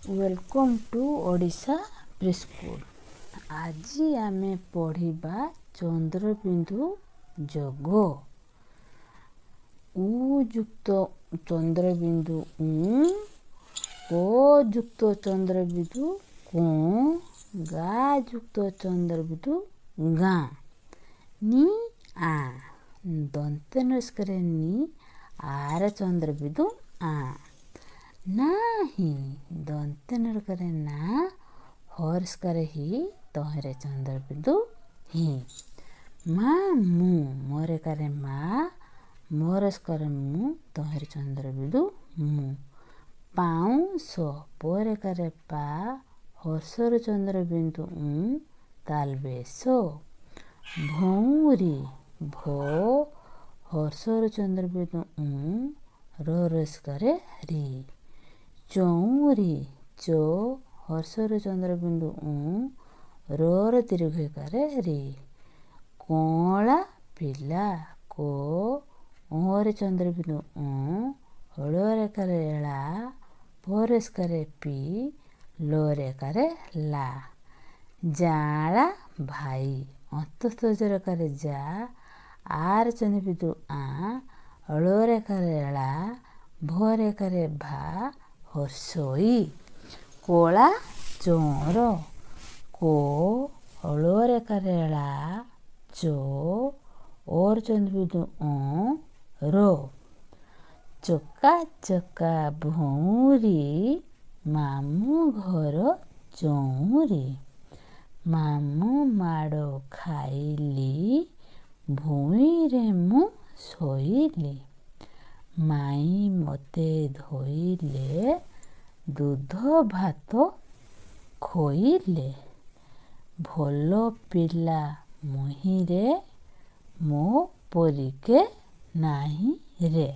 Welcome to Odisha preschool. ଆଜି ଆମେ ପଢ଼ିବା ଚନ୍ଦ୍ରବିନ୍ଦୁ ଯୋଗ। ଉ ଯୁକ୍ତ ଚନ୍ଦ୍ରବିନ୍ଦୁ ଉଁ, କ ଯୁକ୍ତ ଚନ୍ଦ୍ରବିନ୍ଦୁ କୋ, ଗା ଯୁକ୍ତ ଚନ୍ଦ୍ରବିନ୍ଦୁ ଗାଁ, ନି ଆ, ଦନ୍ତେ ନସ୍କରେ ନି, ଆର ଚନ୍ଦ୍ରବିନ୍ଦୁ ଆ, ନାହିଁ, ଦନ୍ତେ ନରକରେ ନା, ହର୍ଷକରେ ହି, ତହିଁରେ ଚନ୍ଦ୍ରବିନ୍ଦୁ ହି। ମା ମୁଁ, ମରେକାରେ ମା, ମରସ୍କରେ ମୁଁ, ତହିଁରେ ଚନ୍ଦ୍ରବିନ୍ଦୁ ମୁଁ। ପାଉଁଶ, ପରେକାରେ ପା, ହର୍ଷର ଚନ୍ଦ୍ରବିନ୍ଦୁ ଉଁ, ତାଲବେଶ। ଭଉଁରୀ, ଭ, ହର୍ଷର ଚନ୍ଦ୍ରବିନ୍ଦୁ ଉଁ, ରସ୍କରେ ରି। ଚଉଁରୀ, ଚ, ହର୍ଷର ଚନ୍ଦ୍ରବିନ୍ଦୁ ଉଁ, ର ଦୀର୍ଘକାରେ ରି। କଅଁଳା ପିଲା, କ, ଅରେ ଚନ୍ଦ୍ରବିନ୍ଦୁ ଅଁ, ଳରେ ଳା, ପରସ୍କରେ ପି, ଲରେକାରେ ଲା। ଜାଆଁଳା ଭାଇ, ଅନ୍ତସ୍ଥଜରକାରେ ଯା, ଆର ଚନ୍ଦ୍ରବିନ୍ଦୁ ଆଁ, ଳରେ ଳା, ଭରେକାରେ ଭା, ହର୍ଷଇ। କଳା ଚଅଁର, କ, ଳରେ ଳା, ଚ, ଅର ଚନ୍ଦ୍ରବିନ୍ଦୁ ଅଁ, ର। ଚକା ଚକା ଭଉଁରୀ, ମାମୁଁ ଘର ଚଉଁରୀ। ମାମୁଁ ମାଡ଼ ଖାଇଲି, ଭୂଇଁରେ ମୁଁ ଶୋଇଲି। ମାଇଁ ମୋତେ ଧୋଇଲେ, ଦୁଧ ଭାତ ଖୋଇଲେ। ଭଲ ପିଲା ମୁହିଁରେ, ମୋ ପରିକେ ନାହିଁ ରେ।